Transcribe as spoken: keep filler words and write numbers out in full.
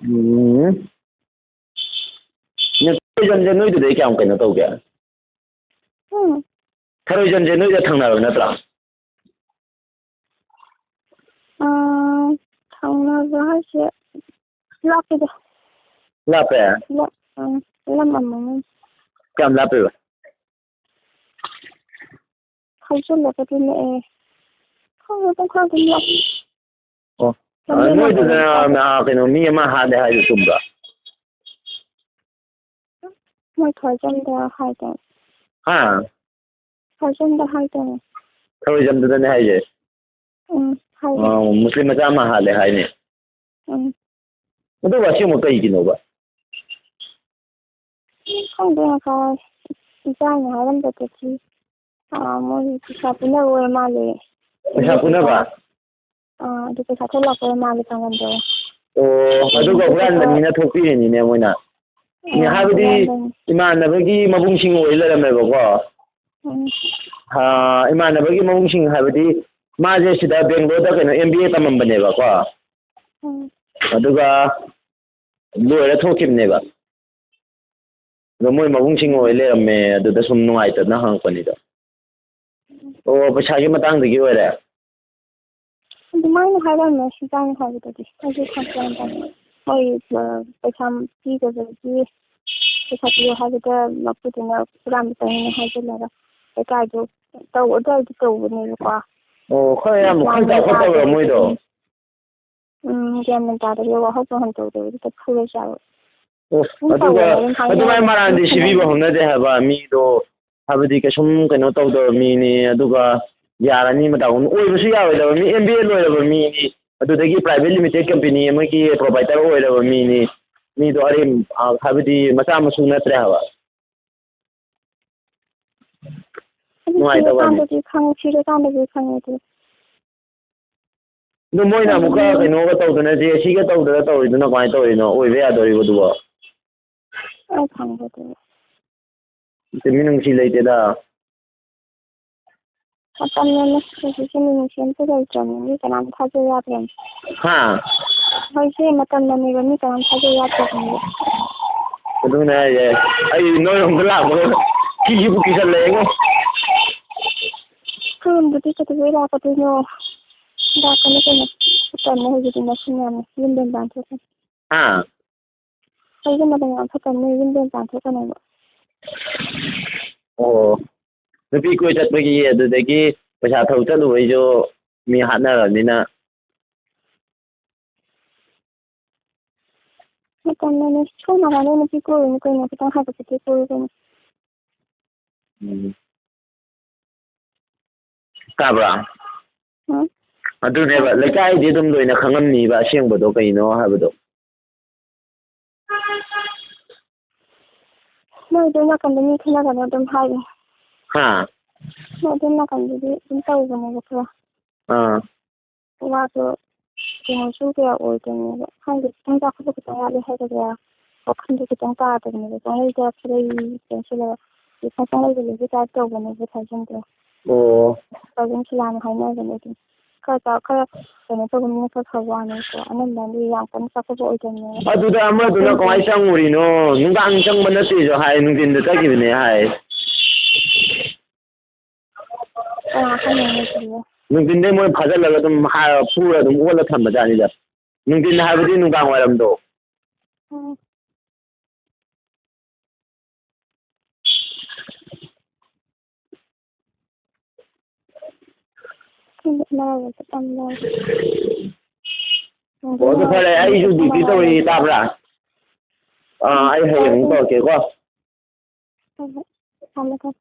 ꯎꯝ꯫ ꯅ-, ꯊꯔꯣꯏꯖꯝꯁꯦ ꯅꯣꯏꯗꯨꯗꯩ ꯀꯌꯥꯝ ꯀꯩꯅꯣ ꯇꯧꯒꯦ? ꯎꯝ꯫ ꯊꯔꯣꯏꯖꯝꯁꯦ ꯅꯣꯏꯗ ꯊꯪꯅꯕ ꯅꯠꯇ꯭ꯔꯥ? ꯑꯥ, ꯊꯪꯅꯕ ꯍꯥꯏꯁꯦ ꯂꯥꯞꯄꯤꯗ꯫ ꯂꯥꯞꯄꯦ? ꯂꯥꯞ-, ꯑꯥ, ꯂꯝ ꯑꯃꯅꯤ꯫ ꯀꯌꯥꯝ ꯂꯥꯞꯄꯦꯕ? ꯍꯧꯖꯤꯜꯂꯒꯗꯤ ꯅꯛꯑꯦ꯫ ꯈꯪꯗꯦ, ꯑꯗꯨꯝ ꯈꯔ ꯑꯗꯨꯝ ꯂꯥꯞꯄꯤ꯫ ꯑꯣ꯫ ꯂꯝꯕꯤ ꯑ, ꯅꯣꯏꯗꯨꯗ ꯂꯥꯞꯄ ꯅꯍꯥ ꯀꯩꯅꯣ ꯃꯤ ꯑꯃ ꯍꯥꯠꯂꯦ ꯍꯥꯏꯗꯨ ꯆꯨꯝꯕ꯭ꯔꯥ? ꯃꯣꯏ ꯊꯣꯏꯖꯝꯗ ꯍꯥꯏꯗꯥꯏ? ꯍꯥ? ꯊꯣꯏꯖꯝꯗ ꯍꯥꯏꯗꯥꯏ? ꯊꯔꯣꯏꯖꯝꯗꯨꯗꯅꯦ ꯍꯥꯏꯁꯦ꯫ ꯎꯝ, ꯍꯥꯏꯗꯥꯏ꯫ ꯑ, ꯃꯨꯁꯂꯤꯝ ꯃꯆꯥ ꯑꯃ ꯍꯥꯠꯂꯦ ꯍꯥꯏꯅꯦ꯫ ꯎꯝ꯫ ꯑꯗꯨꯕꯨ ꯑꯁꯦꯡꯕ ꯀꯩꯒꯤꯅꯣꯕ? ꯈꯪꯗꯦ, ꯉꯁꯥꯏ ꯏꯆꯥꯅ ꯍꯥꯏꯔꯝꯕꯗꯗꯤ, ꯑꯥ, ꯃꯣꯏ ꯄꯩꯁꯥ ꯄꯨꯅꯕ ꯑꯣꯏꯔ ꯃꯥꯜꯂꯦ꯫ ꯄꯩꯁꯥ ꯄꯨꯅꯕ? ꯑꯥ, ꯑꯗꯨ ꯄꯩꯁꯥ ꯊꯣꯛꯂꯛꯄ ꯑꯣꯏꯔ ꯃꯥꯜꯂꯦ ꯄꯥꯡꯒꯜꯗꯣ꯫ ꯑꯣ, ꯑꯗꯨꯒ ꯑꯗꯨꯒ ꯍꯨꯔꯥꯟꯕꯅꯤꯅ ꯊꯣꯛꯄꯤꯔꯤꯅꯤꯅꯦ ꯃꯣꯏꯅ꯫ ꯑꯥ, ꯍꯥꯏꯕꯗꯤ ꯍꯨꯔꯥꯟꯕꯅꯤ꯫ ꯏꯃꯥꯟꯅꯕꯒꯤ ꯃꯕꯨꯡꯁꯤꯡ ꯑꯣꯏ ꯂꯩꯔꯝꯃꯦꯕꯀꯣ꯫ ꯎꯝ꯫ ꯑꯥ, ꯏꯃꯥꯟꯅꯕꯒꯤ ꯃꯕꯨꯡꯁꯤꯡ ꯍꯥꯏꯕꯗꯤ ꯃꯥꯁꯦ ꯁꯤꯗ ꯕꯦꯡꯒ꯭ꯂꯣꯔꯗ ꯀꯩꯅꯣ M B A ꯇꯝꯃꯝꯕꯅꯦꯕꯀꯣ꯫ ꯎꯝ꯫ ꯑꯗꯨꯒ ꯂꯣꯏꯔ ꯊꯣꯛꯈꯤꯕꯅꯦꯕ꯫ ꯑꯗꯣ ꯃꯣꯏ ꯃꯕꯨꯡꯁꯤꯡ ꯑꯣꯏ ꯂꯩꯔꯝꯃꯦ, ꯑꯗꯨꯗ ꯁꯨꯝ ꯅꯨꯡꯉꯥꯏꯇꯗꯅ ꯍꯪꯉꯛꯄꯅꯤꯗ꯫ ꯑꯣ, ꯄꯩꯁꯥꯒꯤ ꯃꯇꯥꯡꯗꯒꯤ ꯑꯣꯏꯔꯦ? ꯑꯗꯨꯃꯥꯏꯅ ꯍꯥꯏꯔꯝꯃꯦ ꯏꯆꯥꯅ ꯍꯥꯏꯕꯗꯗꯤ꯫ ꯑꯩꯁꯨ ꯈꯪꯄꯣꯟꯇꯦ꯫ ꯃꯣꯏ, ꯑ, ꯄꯩꯁꯥ ꯄꯤꯗꯕꯒꯤ, ꯄꯩꯁꯥ ꯄꯤꯌꯨ ꯍꯥꯏꯕꯗ ꯃꯄꯨꯗꯨꯅ ꯍꯨꯔꯥꯟꯕ ꯆꯪꯉꯦ ꯍꯥꯏꯖꯤꯜꯂꯒ ꯂꯩꯀꯥꯏꯗꯣ ꯇꯧ-, ꯑꯗꯨꯋꯥꯏꯗꯣ ꯇꯧꯕꯅꯦꯕꯀꯣ꯫ ꯑꯣ, ꯈꯔ ꯌꯥꯝ ꯈꯔ ꯆꯥꯎꯈꯠꯇꯕ꯭ꯔꯥ ꯃꯣꯏꯗꯣ? ꯎꯝ, ꯒ꯭ꯌꯥꯟ ꯃꯦꯟ ꯇꯥꯗꯕ ꯋꯥꯍꯧ ꯄꯥꯎꯍꯧ ꯇꯧꯗꯕꯗꯨꯗ ꯐꯨꯔ ꯆꯥꯕ꯫ ꯑꯣ, ꯑꯗꯨꯝ ꯑꯗꯨꯒ ꯇꯧꯋꯦ, ꯑꯗꯨꯝ ꯍꯥꯏꯅꯩ꯫ ꯑꯗꯨꯃꯥꯏꯅ ꯃꯔꯥꯟꯗꯤ ꯁꯤꯕꯤꯕ ꯍꯧꯅꯗꯦ ꯍꯥꯏꯕ꯫ ꯃꯤꯗꯣ ꯍꯥꯏꯕꯗꯤ ꯀꯩꯁꯨꯝ ꯀꯩꯅꯣ ꯇꯧꯗꯕ ꯃꯤꯅꯤ, ꯑꯗꯨꯒ ꯌꯥꯔꯅꯤ ꯃꯇꯥꯒꯨꯝ ꯑꯣꯏꯕꯁꯨ ꯌꯥꯔꯣꯏꯗꯕ ꯃꯤ, M B A ꯂꯣꯏꯔꯕ ꯃꯤꯅꯤ, ꯑꯗꯨꯗꯒꯤ private limited company ꯑꯃꯒꯤ proprietor ꯑꯣꯏꯔꯕ ꯃꯤꯅꯤ꯫ ꯃꯤꯗꯣ ꯑꯔꯦꯝ-, ꯑ, ꯍꯥꯏꯕꯗꯤ ꯃꯆꯥ ꯃꯁꯨ ꯅꯠꯇ꯭ꯔꯦ ꯍꯥꯏꯕ꯫ ꯑꯗꯨ ꯅꯨꯡꯉꯥꯏꯇꯕ ꯋꯥꯅꯤ꯫ ꯁꯤꯔꯀꯥꯟꯗꯗꯤ ꯈꯪꯉꯦ, ꯁꯤꯔꯀꯥꯟꯗꯗꯤ ꯈꯪꯉꯦ ꯑꯗꯨ꯫ ꯑꯗꯨ ꯃꯣꯏꯅ ꯑꯃꯨꯛꯀ ꯎꯝ꯫ ꯀꯩꯅꯣꯒ ꯇꯧꯗꯅ, J C ꯒ ꯇꯧꯗꯅ ꯇꯧꯔꯤꯗꯨꯅ ꯀꯃꯥꯏꯅ ꯇꯧꯔꯤꯅꯣ? ꯑꯣꯏꯕ ꯌꯥꯗꯣꯔꯤꯕꯣ ꯑꯗꯨꯕꯣ? ꯑꯩ ꯈꯪꯗꯦ ꯑꯗꯨ꯫ ꯏꯆꯦ, ꯃꯤꯅꯨꯡꯁꯤ ꯂꯩꯇꯦꯗ꯫ ꯃꯇꯝꯅꯅꯦ, ꯍꯧꯖꯤꯛꯇꯤ ꯃꯤꯅꯨꯡꯁꯤ ꯑꯝꯇ ꯂꯩꯇ꯭ꯔꯕꯅꯤ, ꯃꯤ ꯀꯅꯥꯝ ꯊꯥꯖ ꯌꯥꯗ꯭ꯔꯕꯅꯤ꯫ ꯍꯥ? ꯍꯧꯖꯤꯛꯁꯦ ꯃꯇꯝꯅꯅꯦꯕ, ꯃꯤ ꯀꯅꯥꯝ ꯊꯥꯖ ꯌꯥꯗ꯭ꯔꯕꯅꯦꯕ꯫ ꯑꯗꯨꯅꯦ ꯍꯥꯏꯁꯦ꯫ ꯑꯩ ꯅꯣꯏꯔꯣꯝꯗ ꯂꯥꯛꯄꯒ ꯀꯤꯕꯨ ꯀꯤꯁꯜꯂꯛꯑꯦꯉꯣ꯫ ꯈꯨꯔꯨꯝꯕꯗꯤ ꯀꯩꯗꯧꯕꯩ ꯂꯥꯛꯀꯗꯣꯏꯅꯣ? ꯂꯥꯛꯀꯅꯤ ꯀꯩꯅꯣ꯫ ꯃꯇꯝꯅꯦ ꯍꯧꯖꯤꯛꯇꯤ, ꯃꯁꯤꯡ ꯌꯥꯝꯃꯦ꯫ ꯌꯨꯝꯗ ꯑꯣꯏꯅ ꯄꯥꯟꯊꯣꯛꯈ꯭ꯔꯅꯤ꯫ ꯍꯥ? ꯑꯩꯒꯤ ꯃꯇꯝ ꯌꯥꯝ ꯐꯠꯇꯕꯅꯦ, ꯌꯨꯝꯗ ꯑꯣꯏꯅ ꯄꯥꯟꯊꯣꯛꯈ꯭ꯔꯅꯦꯕ꯫ ꯑꯣ꯫ ꯅꯨꯄꯤ ꯀꯣꯏ ꯆꯠꯄꯒꯤ, ꯑꯗꯨꯗꯒꯤ ꯄꯩꯁꯥ ꯊꯧ ꯆꯠꯂꯨꯕꯩꯁꯨ ꯃꯤ ꯍꯥꯠꯅꯔꯕꯅꯤꯅ꯫ ꯃꯇꯝꯅꯅꯦ꯫ ꯁꯣꯝ ꯅꯥꯀꯟꯗ ꯅꯨꯄꯤ ꯀꯣꯏꯔꯨꯅꯨ ꯀꯩꯅꯣ, ꯈꯤꯇꯪ ꯍꯥꯏꯕ ꯈꯤꯇꯪ ꯀꯣꯏꯌꯨ ꯀꯩꯅꯣ꯫ ꯎꯝ꯫ ꯇꯥꯕ꯭ꯔꯥ? ꯎꯝ꯫ ꯑꯗꯨꯅꯦꯕ, ꯂꯩꯀꯥꯏꯗꯤ ꯑꯗꯨꯝ ꯂꯣꯏꯅ ꯈꯪꯉꯝꯅꯤꯕ ꯑꯁꯦꯡꯕꯗꯣ ꯀꯩꯅꯣ ꯍꯥꯏꯕꯗꯣ꯫ ꯃꯣꯏ ꯑꯗꯨꯝ ꯅꯥꯀꯟꯗ ꯃꯤ ꯈꯠꯅꯒꯅꯨ ꯑꯗꯨꯝ ꯍꯥꯏꯌꯦ꯫ ꯍꯥ? ꯃꯣꯏ ꯑꯗꯨꯝ ꯅꯥꯀꯟꯗꯗꯤ ꯑꯗꯨꯝ ꯇꯧꯕꯅꯦꯕ ꯈꯔ꯫ ꯑꯥ꯫ ꯋꯥꯗꯣ ꯀꯩꯅꯣꯁꯨ ꯀꯌꯥ ꯑꯣꯏꯗꯕꯅꯦꯕ꯫ ꯈꯪꯗꯦ, ꯈꯤꯇꯪ ꯆꯥꯎꯈꯠꯄ ꯈꯤꯇꯪ ꯋꯥꯠꯂꯤ ꯍꯥꯏꯒꯗ꯭ꯔꯥ, ꯋꯥꯈꯜꯗꯣ ꯈꯤꯇꯪ ꯇꯥꯗꯕꯅꯦꯕ꯫ ꯄꯪꯂꯩꯗ ꯈꯔ ꯆꯦꯟꯁꯤꯜꯂꯒ ꯄꯪꯂꯩꯗ ꯂꯩꯕꯩ ꯇꯥꯏꯞ ꯇꯧꯕꯅꯦꯕ ꯊꯥꯏꯁꯤꯡꯗꯣ꯫ ꯑꯣ꯫ ꯀꯖꯤꯟ ꯁꯤꯂꯥꯅ ꯍꯥꯏꯅꯕꯅꯦ ꯑꯗꯨꯝ꯫ ꯈꯔ ꯆꯥꯎ-, ꯈꯔ ꯀꯩꯅꯣ ꯇꯧꯕ ꯃꯤꯅ ꯈꯔ ꯐꯕ ꯋꯥꯅꯦꯕꯀꯣ꯫ ꯑꯅꯝꯕꯅꯗꯤ ꯌꯥꯝ ꯀꯟꯅ ꯆꯥꯎꯈꯠꯄ ꯑꯣꯏꯗꯕꯅꯦꯕ꯫ ꯑꯗꯨꯗ ꯑꯃꯗꯨꯅ ꯀꯃꯥꯏꯅ ꯆꯪꯉꯨꯔꯤꯅꯣ? ꯅꯨꯡꯗꯥꯡ ꯆꯪꯕ ꯅꯠꯇꯦꯁꯨ ꯍꯥꯏ, ꯅꯨꯡꯊꯤꯟꯗ ꯆꯠꯈꯤꯕꯅꯦ ꯍꯥꯏ꯫ ꯀꯅꯥ ꯈꯪꯗꯣꯏꯅꯣ ꯑꯗꯨꯕꯨ? ꯅꯨꯡꯊꯤꯟꯗꯩ ꯃꯣꯏ ꯐꯥꯖꯤꯜꯂꯒ ꯑꯗꯨꯝ ꯍꯥ-, ꯐꯨꯔ ꯑꯗꯨꯝ ꯑꯣꯠꯂ ꯊꯝꯕꯖꯥꯠꯅꯤꯗ꯫ ꯅꯨꯡꯊꯤꯟ ꯍꯥꯏꯕꯗꯤ ꯅꯨꯡꯗꯥꯡ ꯋꯥꯏꯔꯝꯗꯣ꯫ ꯎꯝ꯫ ꯈꯪꯗꯦ, ꯃꯔꯛ ꯃꯔꯛꯇ ꯇꯝ ꯌꯥꯎꯏ꯫ ꯑꯣ, ꯑꯗꯨ ꯐꯔꯦ, ꯑꯩꯁꯨ ꯗ꯭ꯌꯨꯇꯤ ꯇꯧꯔꯤ, ꯇꯥꯕ꯭ꯔꯥ? ꯑꯥ, ꯑꯩ ꯍꯌꯦꯡ ꯑꯃꯨꯛ ꯇꯧꯔꯛꯀꯦꯀꯣ꯫ ꯍꯣꯏ, ꯍꯣꯏ꯫ ꯊꯝꯃꯦ, ꯊꯝꯃꯦ꯫